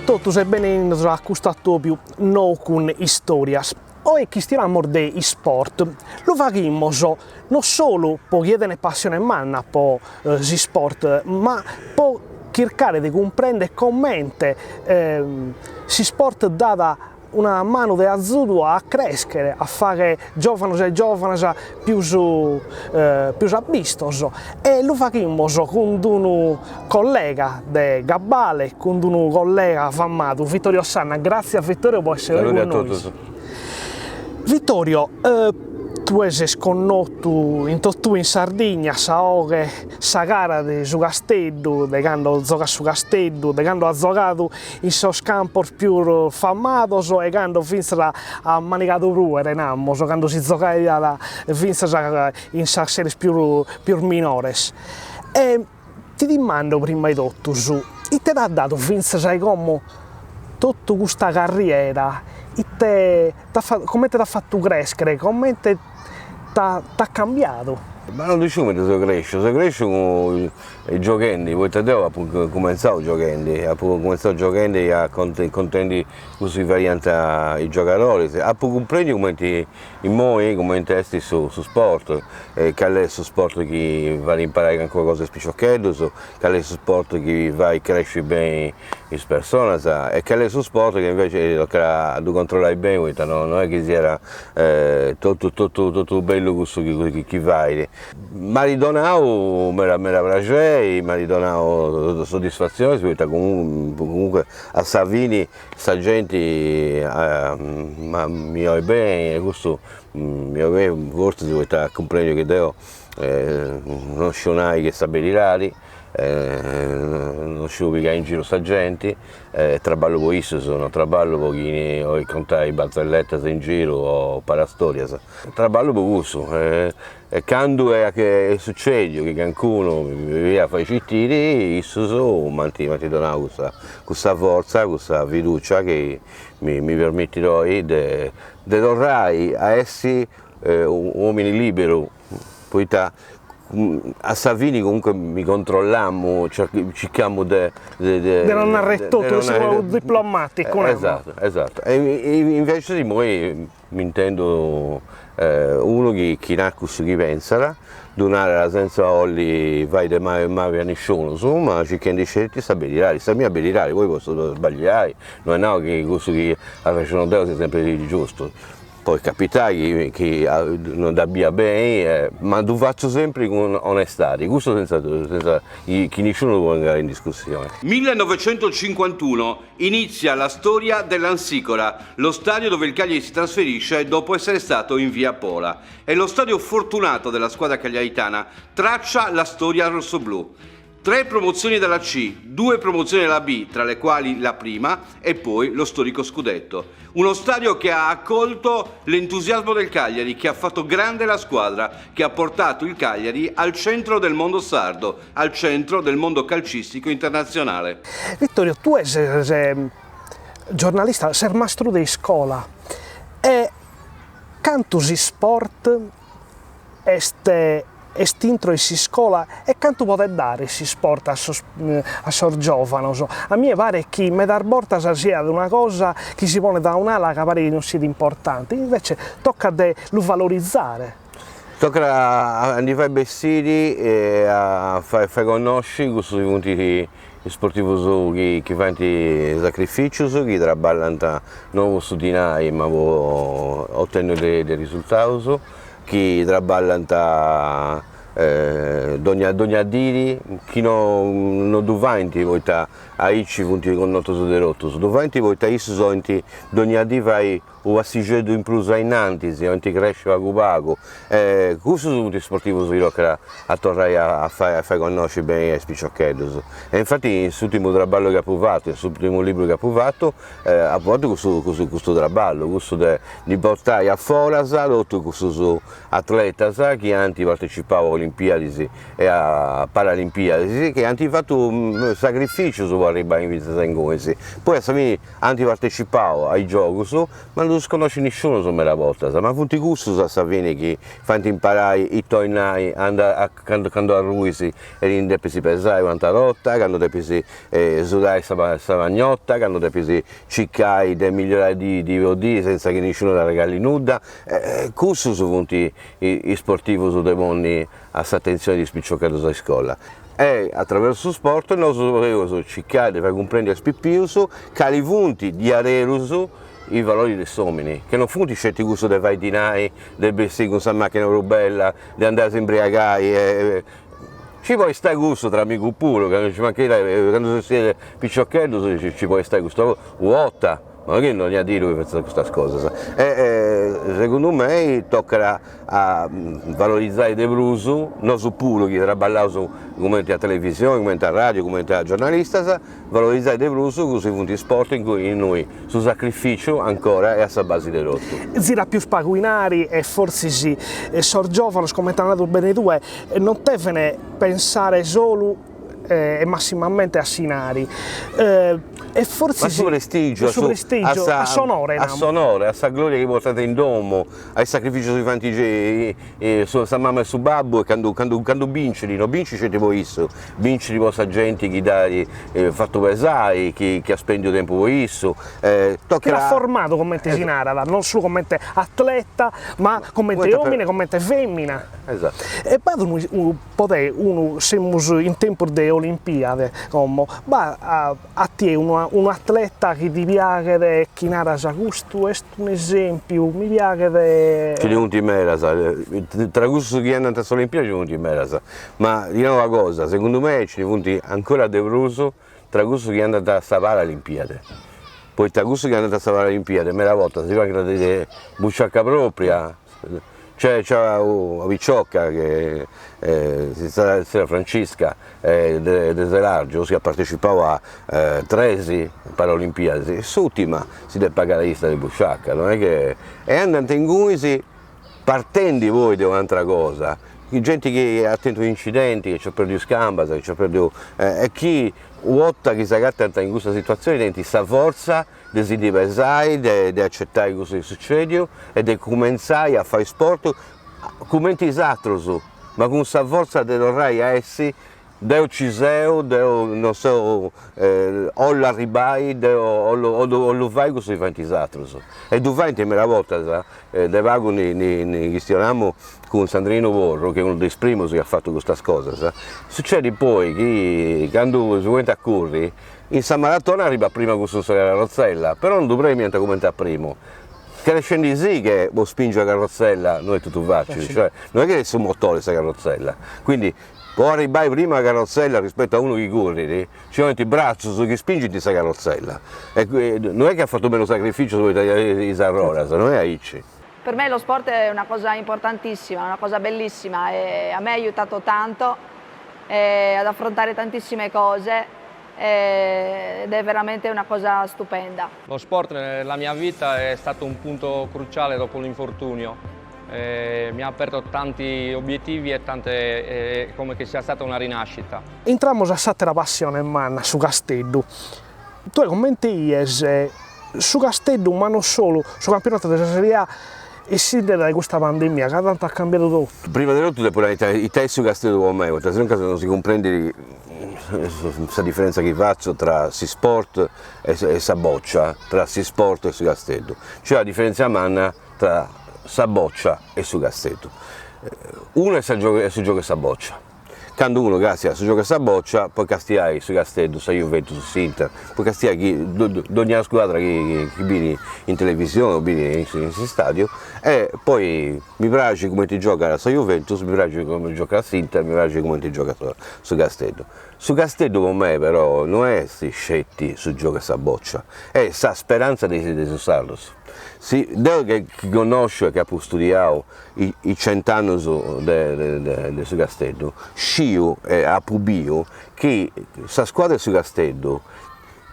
totus e benennidos a custu atobiu nou cun Istorias. Oe chistionamos de isport. Lu faghimos no solu po chie tenet passione manna po s'isport, ma po chircare de cumprender comente s'isport dat una manu de azudu a crèschere, a fagher giòvanos e giòvanas pius pius abbistos e lu faghimos cun d'unu collega de gabbale, cun d'unu collega famadu, Vittorio Sanna, gratzias Vittorio po essere oe cun nois. Vittorio, tue ses connotu in totue in Sardigna, sa 'oghe, sa cara de su Casteddu, de cando zogat su Casteddu, de cando at zogadu in sos campos pius famados e cando fintzas at manigadu pruere, namos, cando si zogaiat fintzas in sas series pius pius minores. E ti dimando prima 'e totus, ite t'at dadu fintzas a como totu custa carriera, ite t'at fatu, comente t'at fatu creschere, comente t'at cambiadu? Ma non ddu sciu cumenti seu cresciu, seu cresciu gioghendi, poita deu apu cumentzau gioghendi, apu cumentzau gioghendi a contendi cussu chi faiant is giogadoris, apu cumprendiu cumenti immoi cumenti est su su sport, cali est su sport chi fait imparai calincuna cosa a is piciocheddus, cali est su sport chi fait cresci beni is personas e cali est su sport chi invece tocat a ddu controllai beni poita no no est chi siat totu totu totu bellu cussu chi chi fait. M'at donau meda meda praxeri, m'at donau soddisfatzionis poita comunque a sa fini sa genti mi 'olit beni e custu mi 'olit beni fortzis poita at cumprendiu chi deu non sciu nai chi est sa beridadi, non sciu pigai in giru sa genti e traballu po issus, non traballu po chini 'olit contai barzelletas in giru o parastorias, traballu po cussu e candu est sucediu chi cancunu mi boliat fai citiri, issus m'ant m'ant donau cussa cussa fortza, cussa fiducia chi mi mi permitit oi de de torrai a essi u'omini liberu, poita a sa fini comunque mi controllamu, circamu de De non narrer totu, de essi unu pagu diplomaticu, nemos. Esatto, esatto. E invecias immoi m'intendu unu chi chi narat cussu chi pensat, ddu narat senza 'olli fai de mali a nisciunus, ma circhendi sceti sa beridadi, sa mia beridadi, poi potzu sbagliai, no est nau chi cussu chi arrexonu deu siat sempri giustu Podit capitai chi chi non dda bia beni, ma ddu fatzu sempri cun onestadi, custu senza senza chi nisciunu ddu pongat in discussioni. 1951, Inizia la storia dell'Amsicora, lo stadio dove il Cagliari si trasferisce dopo essere stato in via Pola. E lo stadio fortunato della squadra cagliaritana traccia la storia rossoblù. Tre promozioni dalla C, due promozioni dalla B, tra le quali la prima, e poi lo storico scudetto. Uno stadio che ha accolto l'entusiasmo del Cagliari, che ha fatto grande la squadra, che ha portato il Cagliari al centro del mondo sardo, al centro del mondo calcistico internazionale. Vittorio, tue ses giornalista, ses mastru de iscola e cantu s'isport est est intro 'e s'iscola e cantu podet dare s'isport a sos a sos giovanos. A mie paret chi medas bortas siat una cosa chi si ponet a un'ala ca paret chi non siat importante, invece tocat de lu valorizare. Tocat a ndi fai bessiri e a fai fai connosci cussus chi funt is sportivus chi chi faint sacrificius, chi traballant non po su dinai ma po otenni de risultaus, chi traballant dogna dogna diri, chi no no ddu faint poita aici funt connotus de totus, ddu faint poita issus 'olint dogna dì fai u' passixeddu in prus a innantis, 'olint cresci pagu pagu e cussus funt is sportivus chi tocat a torrai a fai a fai connosci beni a is piciocheddus e infati in s'urtimu traballu chi apu fatu, in s'urtimu liburu chi apu fatu apu fatu custu custu custu traballu, cussu de ndi portai a foras totu cussus atletas chi ant partecipau a olimpiadis e a paralimpiadis chi ant fatu sacrificius po. arribai finzas a ingunis, poi a sa fini ant partecipau a is giogus, ma non ddus connoscit nisciunus meda bortas, ma funt cussus a sa fini chi faint imparai ita 'olit nai candu candu arruis e ti ndi depis pesai un'atera 'orta, candu depis sudai sa sa pagnotta, candu depis circai de migliorai dì dì po dì senza chi nisciunu t'arregallit nudda, cussus funt is sportivus de ponni a s'atentzioni de is piciocheddus a iscola e atraversu su sport nosu podeus circai de fai cumprendi a is pipius cali funt diaderus is valoris de s'omini, che non funt sceti cussu de fai dinai, de bessiri cun sa machina prus bella, de andai a s'imbriagai e ci podit stai cussu tra amigus puru, ca ci mancherit candu si est piciocheddus ci podit stai custa cosa, u' 'orta Ma chi dogna dì ddoi fetzat custas cosas. E segundu mei tocat a valorizai de prus, nosu puru chi traballaus cumenti a televisioni, cumenti a radiu, cumenti a giornalistas, valorizai de prus cussus chi funt is sport innui su sacrificiu ancora est a sa basi de totu. Zirat pius pagu 'inari e fortzis sos giovanos, comente as nadu bene tue, non deven pensare solu e massimamente a s'inari e fortzis a su prestigiu, a su prestigiu, a s'onore, a s'onore, a sa gloria chi portant in domu, a is sacrificius chi faint sa mama e su babbu e candu candu candu bincit, no bincit sceti po issu, bincit po sa genti chi dd'at fatu pesai, chi chi at spendiu tempus po issu, tocat chi l'at formadu comente si narat, non solu comente atleta, ma comente omine, comente femina. Esatto. E b'at unu Po te unu semus in tempus de Olimpiade como, b'at a tie unu unu atleta chi ti piaghet e chi naras custu est un'esempiu, mi piaghet. Nci ndi funt medas, tra cussus chi andant a s'Olimpiadi nci funt medas, ma ti nau una cosa, segundu mei nci ndi funt ancora de prus tra cussus chi andant a sa Paralimpiade, poita cussus chi andant a sa Paralimpiade meda bortas si faint de buciaca propria Nc'est nc'est una picioca che si zerriat Francisca de de Selargius chi at partecipau a tres Paralimpiadis e s'urtima si dd'est pagada issa de buciaca, non est che e andant ingunis partendi poi de un'atera cosa, genti chi at tentu incidenti, chi nc'at perdiu is cambas, chi nc'at perdiu e chi u' 'orta chi s'agatant in custa situazioni tenint sa fortza de si ndi pesai, de de acetai cussu chi est sucediu e de cumentzai a fai sport cumenti is atrus, ma cun sa fortza de torrai a essi deu ci seu, deu non seu, 'ollu arribai, deu 'ollu 'ollu fai cussu chi faint is atrus. E ddu faint meda bortas, de pagu ndi ndi chistionamu cun Sandrinu Porru, chi est unu de is primus chi at fatu custas cosas, sucedit poi chi candu si ponint a curri In sa maratona arribat prima cussu in sa carrotzella, però non ddu premiant cumenti a primu. Crescendisì che po spingi una carrotzella no est totu facili, cioè no est che est su motori sa carrotzella, quindi po arribai prima a carrotzella rispettu a unu chi currit nci 'olint bratzus chi spingint sa carrotzella e no est chi at fatu menu sacrificius poita teniat is arrodas, no est aici. Per me lo sport è una cosa importantissima, una cosa bellissima e a me ha aiutato tanto ad affrontare tantissime cose ed è veramente una cosa stupenda. Lo sport nella mia vita è stato un punto cruciale dopo l'infortunio, mi ha aperto tanti obiettivi e tante come che sia stata una rinascita. Intramus a s'àtera passione manna, su Casteddu. Tue comente 'ies su Casteddu, ma non solu, su campionatu de sa Serie A essinde dae custa pandemia, ca tantu at cambiadu totu. Prima de totu depu nai ita est su Casteddu po mei, poita sinuncas non si cumprendit sa diferenza chi fatzu tra s'isport e sa bòcia, tra s'isport e su Casteddu. Nc'est una diferenza manna tra sa bòcia e su Casteddu. Unu est su giogu 'e sa bòcia Candu unu castiat su giogu 'e sa bòcia podit castiai su Casteddu, sa Juventus, s'Inter, podit castiai chi dogna scuadra chi biri in televisioni o biri in s'istadiu e poi mi praxit cumenti giogat sa Juventus, mi praxit cumenti giogat s'Inter, mi praxit cumenti giogat su Casteddu. Su Casteddu po mei però no est sceti su giogu 'e sa bòcia, est sa speranza de is sardus. Si deu chi connosciu e chi apu studiau is cent'annus de su Casteddu, sciu e apu biu chi sa scuadra 'e su Casteddu.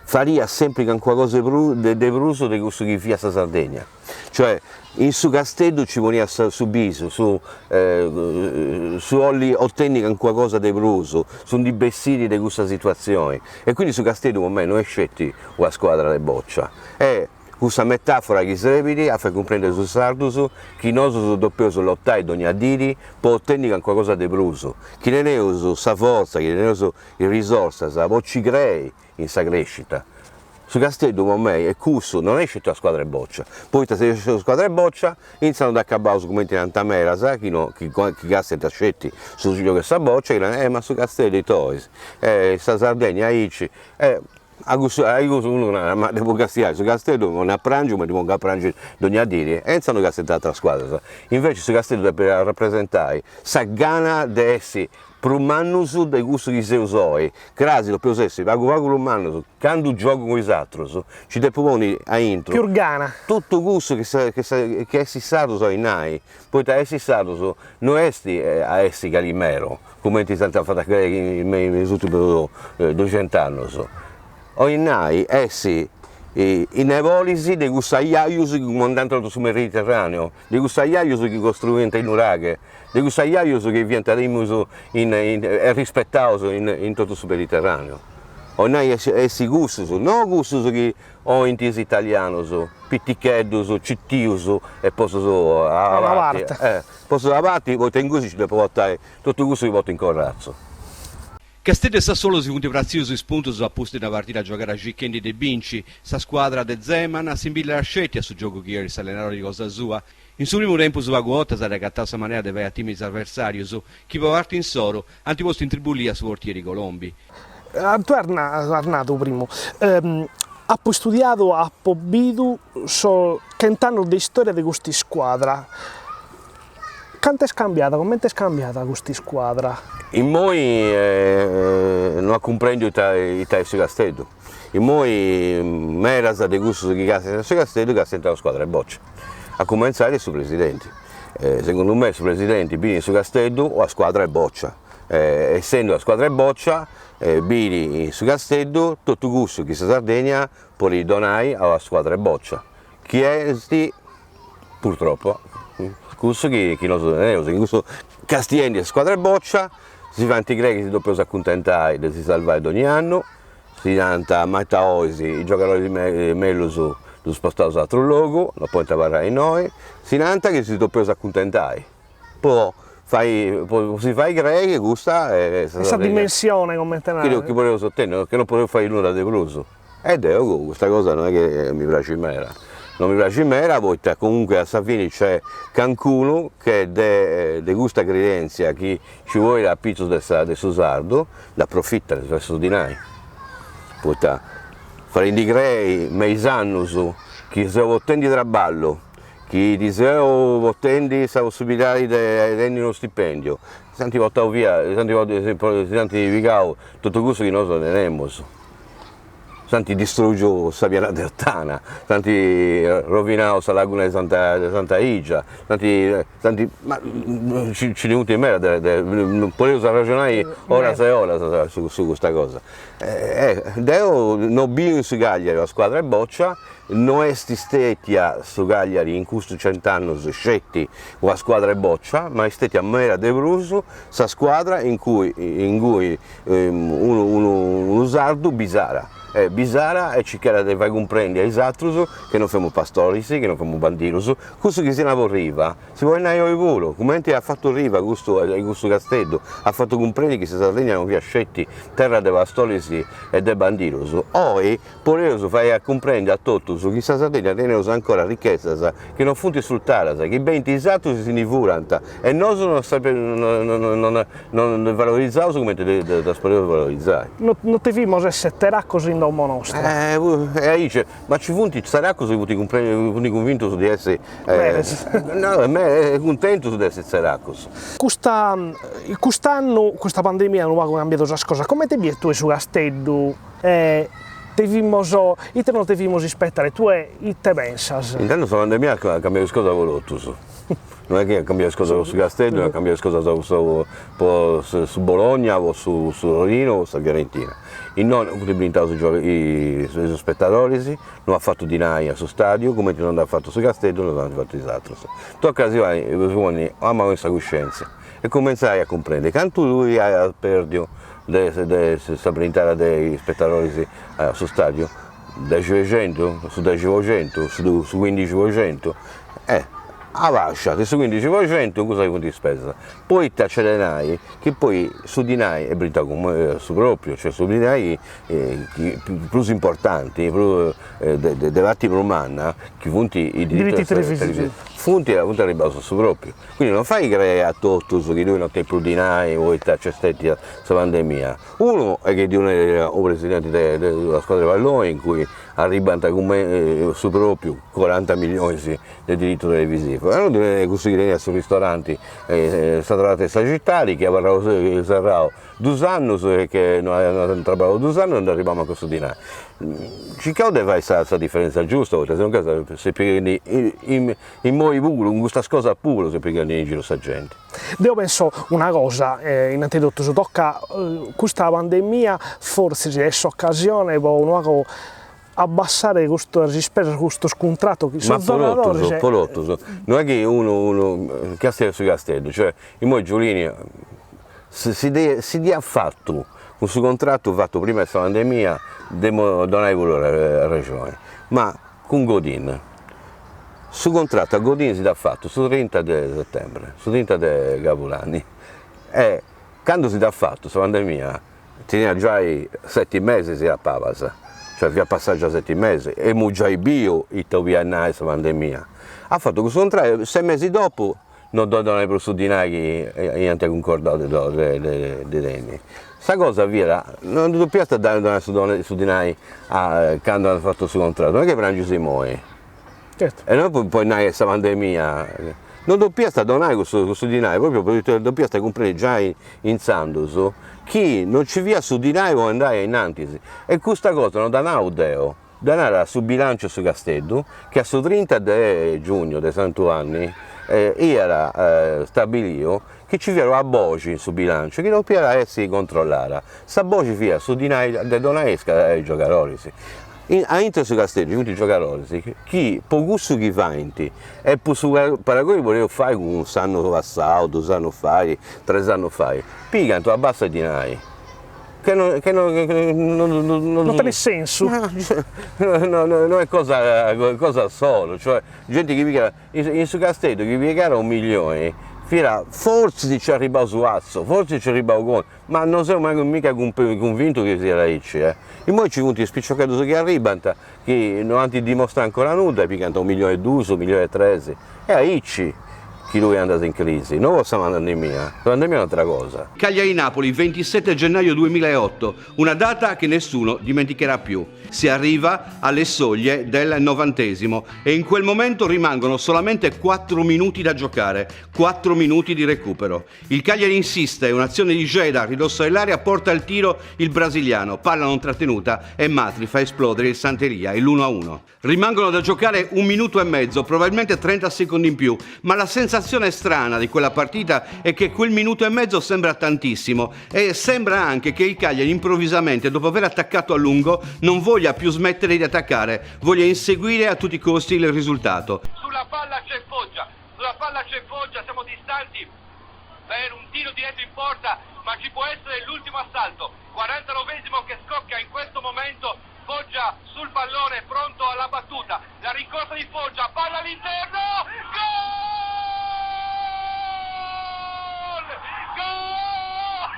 Fadiat sempri calincuna cosa de prus de cussu chi fiat sa Sardegna, cioè in su Casteddu nci poniat su bisu, su su 'olli otenni calincuna cosa de prus, su ndi bessiri de cussa situatzioni e quindi su Casteddu po mei no est sceti una scuadra de bòcia, est cussa metafora chi srebit a fai cumprendi a is sardus chi nosus depeus lotai dogna diri po otenni calincuna cosa de prus, chi teneus sa fortza, chi teneus is risorsas po ci crei in sa crescita. Su Casteddu po mei est cussu, non est sceti una scuadra 'e bòcia, poita si est una scuadra 'e bòcia, intzandus dd'acabaus cumenti nant medas, chi no chi chi castiant sceti su giogu 'e sa bòcia, chi nant, eh ma su Casteddu ita 'ois, eh sa Sardegna aici, eh a cussu a cussu unu narat, ma depu castiai su Casteddu mi ponni a prangi cumenti mi pongu a prangi dogna diri, e intzandus castiant ateras scuadras. Invecias su Casteddu depit arrapresentai sa gana de essi prus mannus de cussu chi seus oi, crasi depeus essi pagu pagu prus mannus, candu giogu cun is atrus nci depu ponni aintru Prus gana. totu cussu chi sa chi sa chi essi sardus 'olit nai, poita essi sardus no est a essi calimero, cumenti s'ant fatu a crei me in is urtimus duxent'annus, 'olit nai essi is neboris de cussus ajajus chi cumandant totu su Mediterraneu, de cussus ajajus chi costruiant is nuraghes, de cussus ajajus chi fiant timius in e rispetaus in totu su Mediterraneu. 'Olit nai essi cussus, no cussus chi 'olint is italianus, piticheddus, citius e postus a parti, postus a parti poita ingunis nci depu portai totu cussu chi portu in corratzu. Casteddu e Sassuolo si funt pratzius is puntus a pustis de una partida giogada circhendi de binci. Sa scuadra de Zeman assimbillat sceti a su giogu chi cherit s'allenadori cosa sua. In su primu tempus pagu 'ortas at agatau sa manera de fai a timi is aversàrius, chi po parti insoru ant postu in tribulia su portieri Colombi. Tue as nadu primu, apo istudiadu, apo bidu sos chent'annos de istoria de custa iscuadra. Cantu est cambiada, comente est cambiada custa iscuadra? Immoi no ant cumprendiu ita ita est su Casteddu, immoi medas de cussus chi castiant su Casteddu castiant una scuadra 'e bòcia, a cumentzai de su presidenti, segundu mei su presidenti biri in su Casteddu una scuadra 'e bòcia, essendu una scuadra 'e bòcia biri in su Casteddu totu cussu chi sa Sardegna podit donai a una scuadra 'e bòcia, chi est Purtroppo cussu chi chi nosu teneus, in cussu castiendi sa scuadra 'e bòcia si faint crei chi si depeus acuntentai de si salvai dogni annu, si nant ma ita 'ois, is giogadoris mellus ddus spostaus a atru logu, no podint abarrai innoi, si nant chi si depeus acuntentai po fai po si fai crei chi custa est sa dimensione comente narat chi podeus otenni, chi no podeus fai nudda de prus E deu custa cosa no est chi mi praxit meda, no mi praxit meda poita comunque a sa fini nc'est cancunu che de de custa credenzia chi nci ponit apitzus de sa de su sardu nd'aprofitat, si fait su dinai, poita fadendi crei me is annus chi seu portendi traballu, chi ti seu portendi sa possibilidadi de tenni unu stipendiu, s'ant portau via, s'ant pigau totu cussu chi nosu tenemus S'ant distrugiu sa piana de Ottana, s'ant rovinau sa laguna de Santa de Santa Igia, s'ant s'ant ma nci ndi funt meda de de podeus arraxonai oras e oras su su custa cosa. Deu no biu in su Cagliari una scuadra 'e bòcia, no est stetia su Cagliari in custus cent'annus sceti una scuadra 'e bòcia, ma est stetia meda de prus sa scuadra in cui in cui unu unu unu sardu bisara e bisara e circara de fai cumprendi a is atrus chi non femus pastoris, chi non femus bandidus, cussu chi si narat Riva si podit nai oi puru, cumenti at fatu Riva custu custu Casteddu, at fatu cumprendi chi sa Sardegna non fiat sceti terra de pastoris e de bandidus, oi Podeus fai a cumprendi a totus chi in sa Sardegna teneus ancora richesas chi non funt sfrutadas, chi benint is atrus e si ndi furant e nosu non non non ddas valorizaus cumenti ddas podeus valorizai. No devimus esser teracos in domo nostra. E aici, ma nci funt tzeracus chi funt funt cunvintus di essi no cuntentus de essi tzeracus. Custa cust'annu custa pandemia unu pagu at cambiadu sas cosas, comente bies tue su Casteddu? Devimus, ite nos devimus ispetare, tue ite pensas? Intantu sa pandemia at cambiau is cosas po totus, no est chi at cambiau is cosas po su Casteddu, at cambiau is cosas po su Bologna, po su Torino, po sa Fiorentina. Innoi non funt brintaus is spetadoris, no at fatu dinai a su stadiu, cumenti non nd'at fatu su Casteddu, non nd'ant fatu is atrus. Tocat a si ponni una manu in sa cuscientzia e cumentzai a cumprendi cantu ddui at perdiu de sa brintada de is spetadoris a su stadiu, dexi po centu, su dexi po centu, su cuindixi po centu, eh abascia de su cuindixi po centu cussas funt is spesas, poita nc'est de nai chi poi su dinai est brintau cun su propriu, cioè su dinai chi prus importanti, prus de parti prus manna, chi funt is diritus televisivus, funt arribbaus a su propriu Quindi non fait crei a totus chi ddui non tenit prus dinai poita nc'est stetia sa pandemia. Unu est chi ddu narat u' presidenti de una squadra de palloni in cui arribant su propriu coranta milionis de diritu televisivu e unu est cussu chi teniat su ristoranti in s'atera parti de sa citadi chi est abarrau serrau dus annus e che no at traballau dus annus e non nd'arribat mancu su dinai. Circaus de fai sa diferenza giusta poita sinuncas seus pighendi Immoi puru, cun custas cosas puru seus pighendi in giru sa genti. Deo penso una cosa, innanti de totus, tocat custa pandemia fortzis est s'ocasione po unu pagu abbassare custas ispesas, custos cuntratos chi sos zogadores. Ma po totus, po totus, no est chi unu unu, castia su Casteddu, cioè immoi Giulini si si dd'iat fatu cun su contratu fatu prima de sa pandemia dd'emu donai puru arrexoni, ma cun Godin. Su contratu a Godin si dd'at fatu su trinta de settembre, su trinta de cabudanni e candu si dd'at fatu sa pandemia teniat giai seti mesis a pabas, cioè fiat passau giai seti mesis, emu giai biu ita 'oliat nai sa pandemia. At fatu cussu contratu, ses mesis dopu non ddi donai prus su dinai chi iant cuncordau de de tenni. Sa cosa fiat, non ddu depiast donai su dinai a candu ant fatu su contratu, non est chi prangis immoi. E non po nai sa pandemia, non depiast donai cussu cussu dinai propriu poita depiast cumprendi giai intzandus chi non nci fiat su dinai po andai ainnantis e custa cosa non dda nau deu Dda narat su bilanciu 'e su Casteddu chi a su trinta de giugnu de Santu 'Anni iat stabiliu chi ci fiat una boxi in su bilanciu chi depiat essi controllada. Sa boxi fiat su dinai de donai a is giogadoris. Aintru 'e su Casteddu ci funt giogadoris chi po cussu chi faint e po su paragoni podeus fai cun s'annu passau, dus annus fait, tres annus fait, pigant una bassa 'e dinai Che no che no non tenet sensu. No no est cosa cosa solu, cioè genti chi pigat in su Casteddu chi pigat u' milioni fiat fortzis nci arribau su atzu, fortzis nci arribau Conti, ma non seu mancu mica cunvintu chi siat aici eh. Immoi nci funt is piciocheddus chi arribant chi no ant dimostrau ancora nudda e pigant u' milioni e dus, u' milioni e tres, e aici chi tui andas in crisi, no po sa pandemia, sa pandemia est un'atera cosa. Cagliari-Napoli, 27 gennaio 2008, una data che nessuno dimenticherà più. Si arriva alle soglie del novantesimo e in quel momento rimangono solamente 4 minuti da giocare, 4 minuti di recupero. Il Cagliari insiste, un'azione di Jeda a ridosso dell'area porta al tiro il brasiliano, palla non trattenuta e Matri fa esplodere il Sant'Elia, è l'1-1. Rimangono da giocare un minuto e mezzo, probabilmente 30 secondi in più, ma la sensazione strana di quella partita è che quel minuto e mezzo sembra tantissimo e sembra anche che il Cagliari improvvisamente, dopo aver attaccato a lungo, non voglia più smettere di attaccare, voglia inseguire a tutti i costi il risultato. Sulla palla c'è Foggia, sulla palla c'è Foggia, siamo distanti per un tiro diretto in porta, ma ci può essere l'ultimo assalto. 49esimo che scocca in questo momento, Foggia sul pallone pronto alla battuta, la rincorsa di Foggia, palla all'interno, gol! Gol!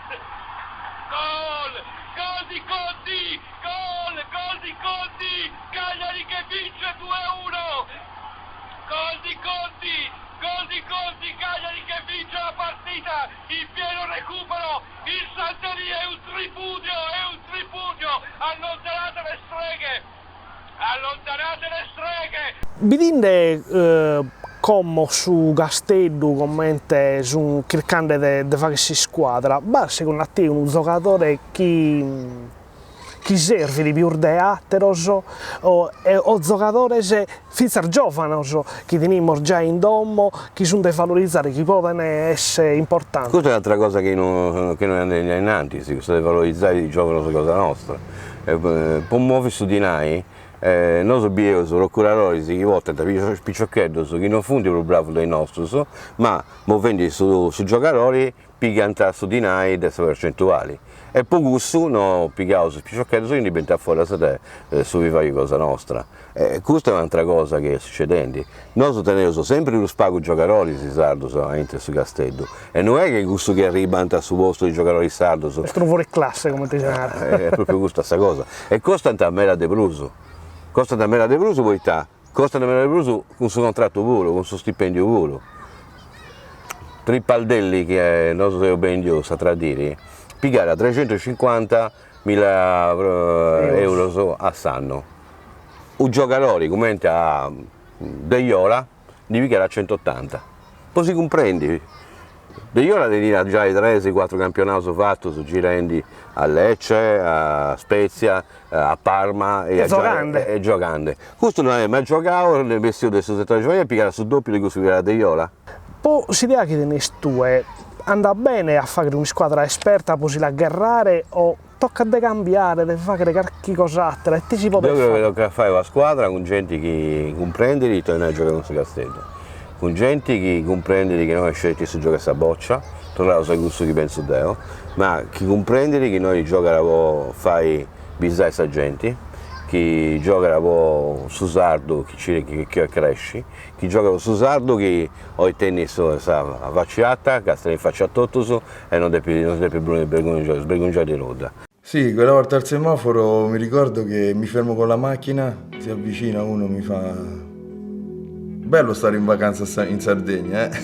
Gol! Gol di Conti! Gol! Gol di Conti! Cagliari che vince 2-1! Gol di Conti! Gol di Conti! Cagliari che vince la partita in pieno recupero! Il Sant'Elia è un tripudio! È un tripudio! Allontanate le streghe! Allontanate le streghe! Bidinde como su Casteddu comente sun chircande de de fagher s'iscuadra, b'at segundu a tie unu zogadore chi. chi servit pius de àteros o o zogadores fintzas giòvanos chi tenimus giai in domo chi sun de valorizare, chi poden esser importantes. Custa est un'atera cosa chi no chi no est andendi a innantis, custa de valorizai is giòvanos cosa nostra. Po movi su dinai Nosu bieus procuradoris chi portant piciocheddus chi non funt prus bravus de is nostrus, ma movendi su giogadori pigant su dinai de sa percentuali e po cussu no pigaus is piciocheddus chi ndi benint a foras de su vivaiu cosa nostra. E custa est un'atra cosa chi est succedendi. Nosu teneus sempri prus pagu giogadoris sardus aintru de su Casteddu e no est chi cussus chi arribant a su postu de is giogadoris sardus Est unu fuoriclasse cumenti si narat. Est propriu custa sa cosa. E costant meda de prus, costant meda de prus poita costant meda de prus cun su contratu puru, cun su stipendiu puru. Tripaldelli chi nosu eus bendiu s'atra diri, pigat trecentucincuanta milla euros a s'annu. Unu giogadori cumenti a Deiola ndi pigat centotanta. Po si cumprendi, Deiola teniat giai tres cuatru campionaus fatus girendi a Lecce, a Spezia, a Parma e giogande. E giogande. Custu no at mai giogau, nd'est bessiu de su setore giovanili e pigat su doppiu de cussu chi pigat Deiola. Po s'idea chi tenes tue, andat bene a fagher un'iscuadra esperta po si la gherrare o Tocat de cambiare, de fagher carchi cosa atera, ite si podet Deu creu fagher? chi tocat a fai una scuadra cun genti chi cumprendit ita 'olit nai giogai cun su Casteddu, cun genti chi cumprendit chi no est sceti su giogu 'e sa bòcia, torraus a cussu chi pentzu deu, ma chi cumprendit chi innoi giogat po fai bisai sa genti, chi giogat po su sardu chi chi 'olit cresci, chi giogat po su sardu chi 'olit tenni sa faci arta, castiai in faci a totus e non depit non si depit sbregungiai de nudda. Sì, quella volta al semaforo mi ricordo che mi fermo con la macchina, si avvicina uno mi fa Bello stare in vacanza in Sardegna, eh?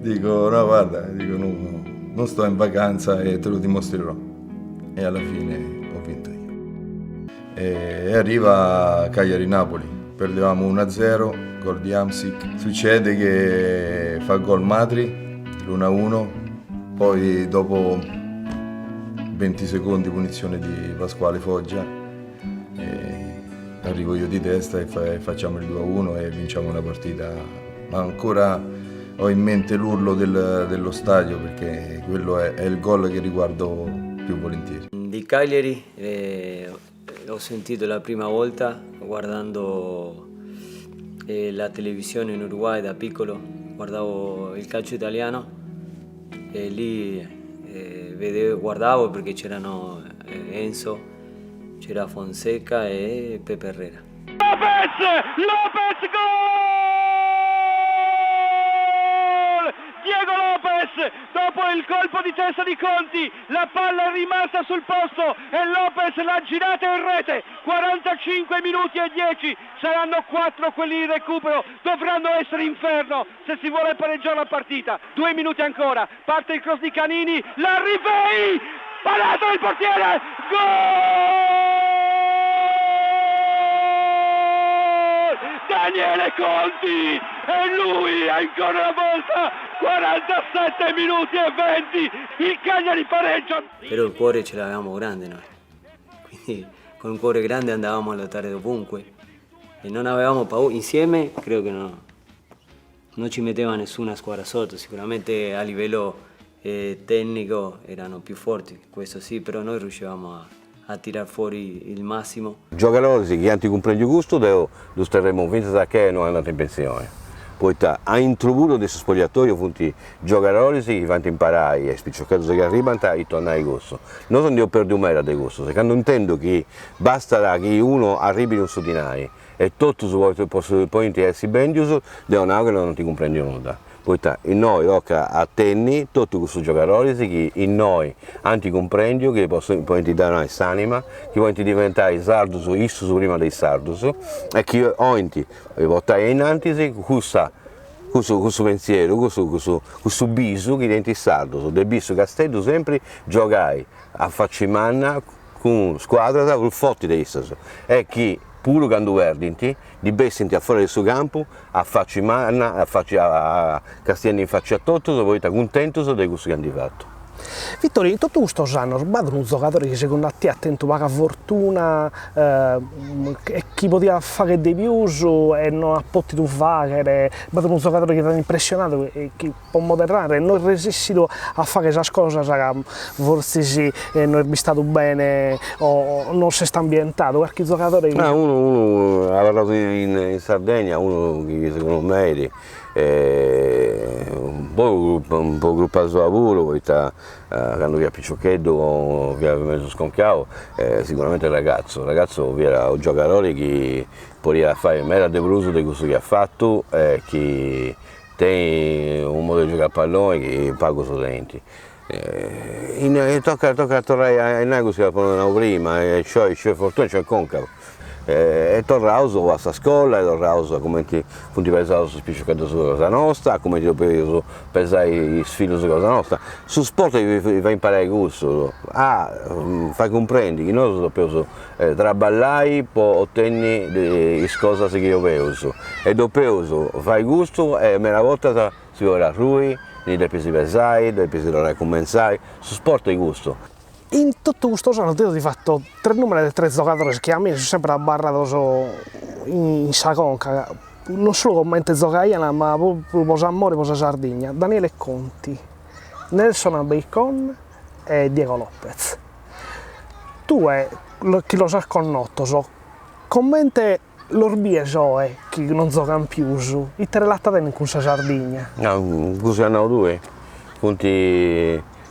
Dico no guarda, dico no, non sto in vacanza e te lo dimostrerò. E alla fine ho vinto io. E arriva Cagliari-Napoli, perdevamo 1-0, gol di Hamsik. Succede che fa gol Matri, l'1-1, poi dopo 20 secondi punizione di Pasquale Foggia. E arrivo io di testa e fa, facciamo il 2-1 e vinciamo una partita. Ma ancora ho in mente l'urlo del, dello stadio perché quello è, è il gol che riguardo più volentieri. Di Cagliari eh, l'ho sentito la prima volta guardando eh, la televisione in Uruguay da piccolo, guardavo il calcio italiano e lì eh, vedevo, guardavo perché c'erano eh, Enzo, c'era Fonseca e Pepe Herrera. Lopez! Lopez gol! Diego Lopez dopo il colpo di testa di Conti, la palla è rimasta sul posto e Lopez l'ha girata in rete. 45 minuti e 10, saranno 4 quelli di recupero, dovranno essere inferno se si vuole pareggiare la partita. Due minuti ancora, parte il cross di Canini, Larrivey! Parato il portiere! Gol! Daniele Conti! E lui ancora una volta! 47 minuti e 20! Il Cagliari pareggia! Però il cuore ce l'avevamo grande noi. Quindi con un cuore grande andavamo a lottare dovunque e non avevamo paura. Insieme credo che no, non ci metteva nessuna squadra sotto, sicuramente a livello eh, tecnico erano più forti, questo sì, però noi riuscivamo a, a tirar fuori il massimo. Giogadoris chi ant cumprendiu custu deu ddus terremu fintzas a che no andant in pensioni, poita aintru puru de su spogliatoio funt giogadoris chi faint imparai a is piciocheddus chi arribant ita 'olit nai cussu. Nosu nd'eus perdiu meda de cussus e candu intendu chi bastat chi unu arribit cun su dinai e totus podint essi bendius, deu nau chi no ant cumprendiu nudda, poita innoi tocat a tenni totu cussus giogadoris chi innoi ant cumprendiu chi podint donai s'anima, chi podint diventai sardus issus prima de is sardus e chi 'olint portai ainnantis cussa cussu cussu pensieru, cussu cussu cussu bisu chi tenint is sardus, de biri su Casteddu sempri giogai a faci manna cun scuadras prus fortis de issus e chi puru candu perdint ndi bessint a fora de su campu a faci manna, a faci a castiendi in faci a totus poita cuntentus de cussu chi ant fatu. Vittorio, in totu custos annos b'at unu zogadore chi segundu a tie at tentu paga fortuna e chi podiat fagher de pius e no at potidu fagher, b'at unu zogadore chi t'at impressionadu e chi po modu 'e narrer no est resissidu a fagher sas cosas ca fortzis no est bistadu bene o non s'est ambientadu, carchi zogadore chi. Ah unu unu abarraus in Sardegna unu chi segundu mei po po crupa sua puru poita candu fiat piciocheddu fiat mesu sconchiau sicuramente Ragatzu, Ragatzu fiat unu giogadori chi podiat fai meda de prus de cussu chi at fatu e chi Tenit unu modu de giogai a palloni chi pagus tenint. Tocat tocat a torrai a nai cussu chi apu nau prima, nc'est nc'est fortuna e nc'est conca. E torraus a sa scola e torraus a cumenti funt pesaus is piciocheddus cosa nosta, a cumenti depeus pesai is fillus cosa nosta. Su sport ti fait imparai cussu, a fai cumprendi chi nosu depeus Traballai po otenni is cosas chi 'obeus e depeus fai custu e meda bortas si podit arrui, ndi depis pesai, depis torrai a cumentzai, su sport est custu. In totu custos annos deo ti fatto tres numenes de tres zogadores chi a mie sun sempre abarrados in sa conca, non solu comente zogaian ma propriu po s'amore po sa Sardigna, Daniele Conti, Nelson Abeicon e Diego Lopez. Tue chi los as connotos, comente los bies oe chi non zogan pius? Ite relata tenen cun sa Sardigna? Cussu chi as nau tui, funt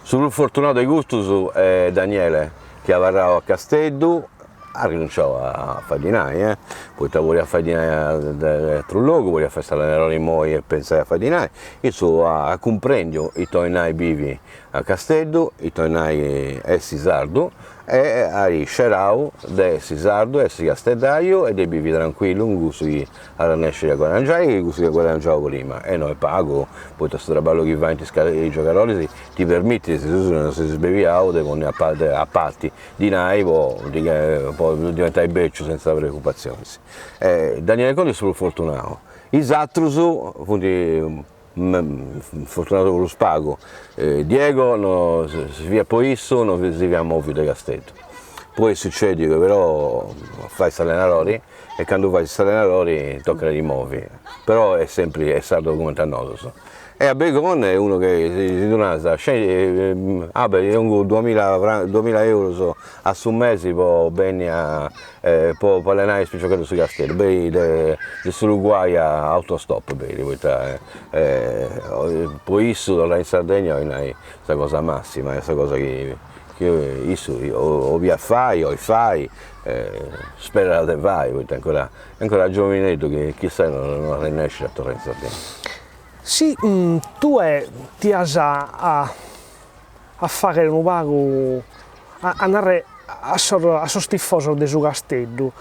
su prus fortunau de custus est Daniele chi est abarrau a Casteddu at rinunciau a fai dinai eh, poita podiat fai dinai de ateru logu, podiat fai s'allenadori immoi e pentzai a fai dinai, issu at cumprendiu ita 'olit nai bivi a Casteddu, ita 'olit nai essi sardu e at scerau de essi sardu, essi casteddaiu e de bivi tranquillu cun cussu chi arrennescit a guadangiai e cussu chi at guadangiau prima e no est pagu, poita su traballu chi faint is giogadoris ti permitit, si tui non ses sbeviau, de ponni a parti dinai po po diventai beciu senza preocupatzionis. Daniele Conti est su prus fortunau, is atrus funt fortunaus prus pagu, Diego no si fiat po issu no si fiat moviu de Casteddu, poi est sucediu chi però fait s'allenadori e candu fais s'allenadori tocat a ti movi, però est sempri est sardu cumenti a nosus. E Abeicon est unu chi si ddu naras, Abe ti dongu duamilla duamilla eurus a su mesi po benni a po allenai is piciocheddus de su Casteddu, benit de de s'Uruguay a autostop benit, poita po issu torrai in Sardegna 'olit nai sa cosa massima, est sa cosa chi chi issu 'oliat fai, 'olit fai, sperat de fai, poita ancora est ancora giovineddu chi chissai no arrennescit a torrai in Sardegna. Si tue tias a a fagher unu pagu a narrer a sos a sos tifosos de su Casteddu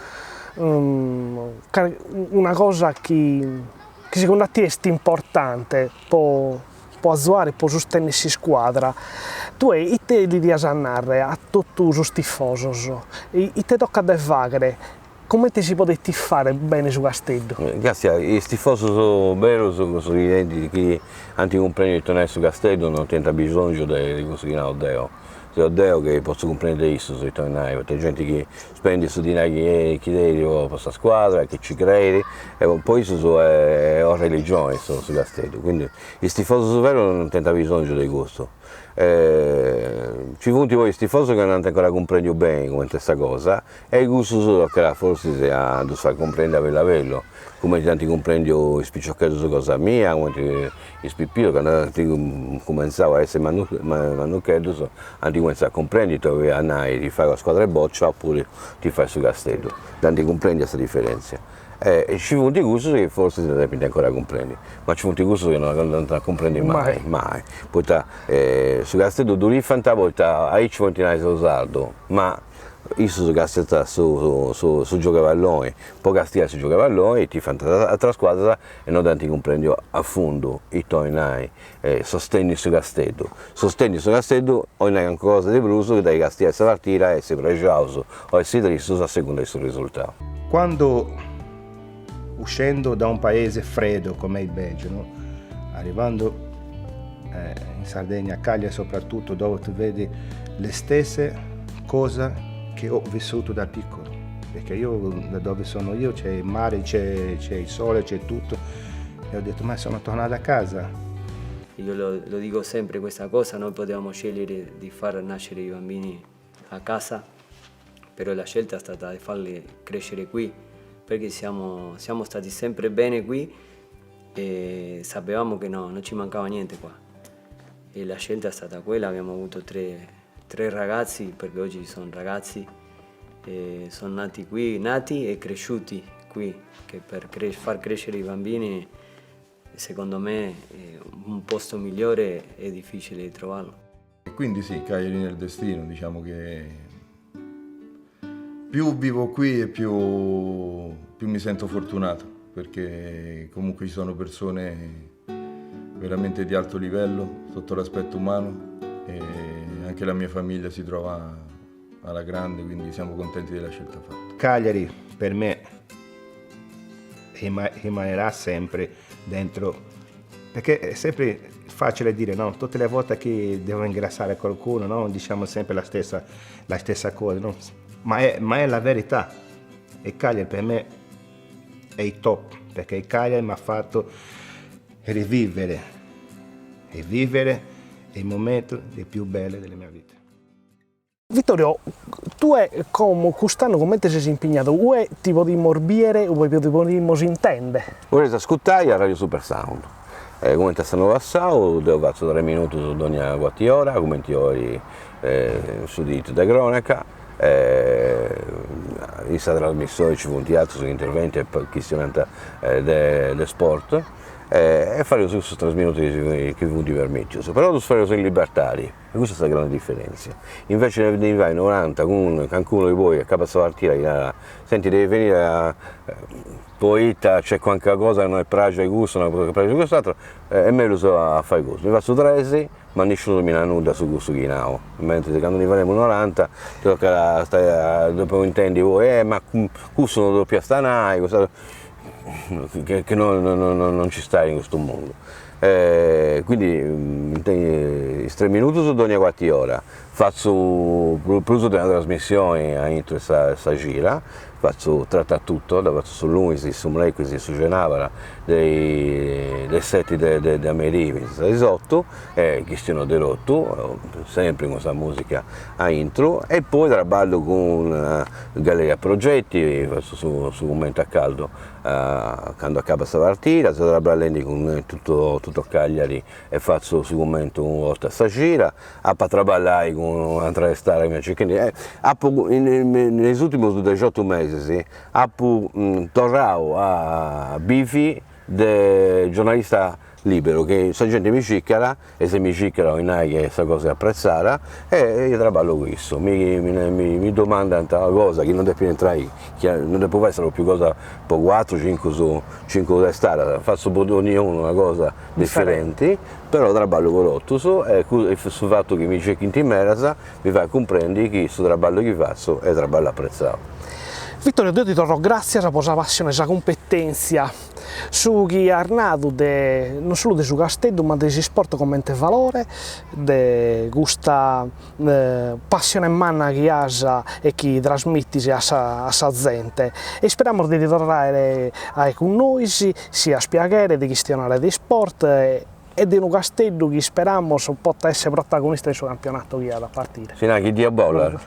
una cosa chi chi segundu a tie est importante po po azuare po sustenner s'iscuadra, tue ite li dias a narrer a totu sos tifosos, ite tocat de fagher Comente si podet tifare bene su Casteddu? Castia, is tifosus berus, cussus chi tenint, chi ant cumprendiu ita nai su Casteddu non tenint abisongiu de cussu chi nau deu. Seu deu chi potzu cumprendi de issus ita 'olit nai, poita est genti chi spendit su dinai chi chi tenit po sa scuadra, chi ci creit, e po issus est una religioni su su Casteddu, quindi is tifosus berus non tenint abisongiu de custu. Nci funt poi is tifosus chi non ant ancora cumprendiu beni cumenti est sa cosa E cussus tocat forsis a ddus fai cumprendi a bellu a bellu, cumenti ant cumprendiu is piciocheddus cosa mia, cumenti is pipius candu ant cumentzau a essi mannucheddus ant cumentzau a cumprendi ita 'oliat nai tifai una scuadra 'e bòcia opuru tifai su Casteddu, dd'ant cumprendia sa diferentzia. E nci funt cussus chi forsis dda depint ancora cumprendi, ma nci funt cussus chi non dd'ant a cumprendi mai, mai, poita su Casteddu ddu tifant poita aici podint nai seu sardu, ma Issus castiant su su giogu 'e palloni, po castiai su giogu 'e palloni tifant ateras scuadras e no dd'ant cumprendiu a fundu ita 'olit nai sostenni su Casteddu. Sostenni su Casteddu 'olit nai calincuna cosa de prus de castiai sa partida e essi prexaus o essi tristus a segunda de su risultau. Quando uscendo da un paese freddo come il Belgio, no? arrivando. in Sardegna, a Cagliari soprattutto, dove tu vedi le stesse cose che ho vissuto da piccolo. Perché io, da dove sono io, c'è il mare, c'è, c'è il sole, c'è tutto. E ho detto, ma sono tornato a casa. Io lo, lo dico sempre questa cosa, noi potevamo scegliere di far nascere i bambini a casa, però la scelta è stata di farli crescere qui, perché siamo, siamo stati sempre bene qui e sapevamo che no, non ci mancava niente qua. E la scelta è stata quella, abbiamo avuto tre, tre ragazzi, perché oggi sono ragazzi, e sono nati qui, nati e cresciuti qui, che per cre- far crescere i bambini secondo me un posto migliore è difficile di trovarlo. E quindi sì, Cagliari nel destino, diciamo che più vivo qui e più, più mi sento fortunato, perché comunque ci sono persone veramente di alto livello sotto l'aspetto umano e anche la mia famiglia si trova alla grande, quindi siamo contenti della scelta fatta. Cagliari per me rimarrà sempre dentro, perché è sempre facile dire, no? Tutte le volte che devo ringraziare qualcuno, no? Diciamo sempre la stessa, la stessa cosa, no? Ma è, ma è la verità. E Cagliari per me è il top, perché il Cagliari mi ha fatto rivivere, rivivere il momento più bello della mia vita. Vittorio, tue como cust'annu comente ses impignadu? Ue ti podimus biere, ue ti podimus intende? Podeis ascurtai a Radio Super Sound. Cumenti a s'annu passau deu fatzu tres minutus dogna cuartu ora, cumenti oi su diritu de cronaca, in sa trasmissioni nci funt atrus chi intervenint e chistionant de sport e fadeus custus tres minutus chi funt permitius, però ddus fadeus in libertadi E custa est sa grandi diferentzia. Invece de ndi fai noranta cun cancunu chi poi acabat sa partida chi narat, senti devi venire a poita nc'est calincuna cosa chi no est praxia custu, una cosa chi praxit cust'aturu, est mellus a fai custu, ndi fatzu tres ma nisciunu mi narat nudda su cussu chi nau, mentris candu ndi fademus noranta ti tocat a stai a depu intendi poi, eh ma cussu non ddu depiast nai, cust'aturu, che non non nci stai in custu mundu Quindi is tres minutus dogna cuartu ora, fatzu prus de una trasmissioni aintru 'e sa sa cida, fatzu tratta tutto, dda fatzu su lunis, su mrecuis e su cenabara de is seti de de a merì finzas a is otu e chistionu de totu, sempri cun sa musica aintru e poi traballu cun Galleria Progetti, fatzu su su cummentu a caldo candu acabat sa partida, seu traballendi cun tutto tutto Cagliari e fatzu su cummentu una 'orta a sa cida, apu a traballai cun Andrea Stara chi m'est circhendi, apu in is urtimus dexiotu mesis apu torrau a bivi de giornalista liberu, chi sa genti mi circat e si mi circat 'olit nai chi sa cosa est apretzada e io traballu cun issus, mi mi domandant una cosa chi non depit intrai, chi non depu fai sa propriu cosa po cuatru cincu cincu testadas, fatzu po donniunu una cosa diferenti, però traballu po totus e su fatu chi mi circhint medas mi fait cumprendi chi su traballu chi fatzu est traballu apretzau. Vittorio deo ti torro gratzias po sa passione, sa cumpetèntzia Su chi as nadu de, non solu de su Casteddu, ma de s'isport comente valore, de custa passione manna chi as e chi trasmitis a sa a sa zente. E isperamus de ti torrare a aer cun nois, si as piaghere de chistionare de isport e de unu Casteddu chi isperamus potat esser protagonista in su campionato chi at a partire. Si narat chi Dio bollat.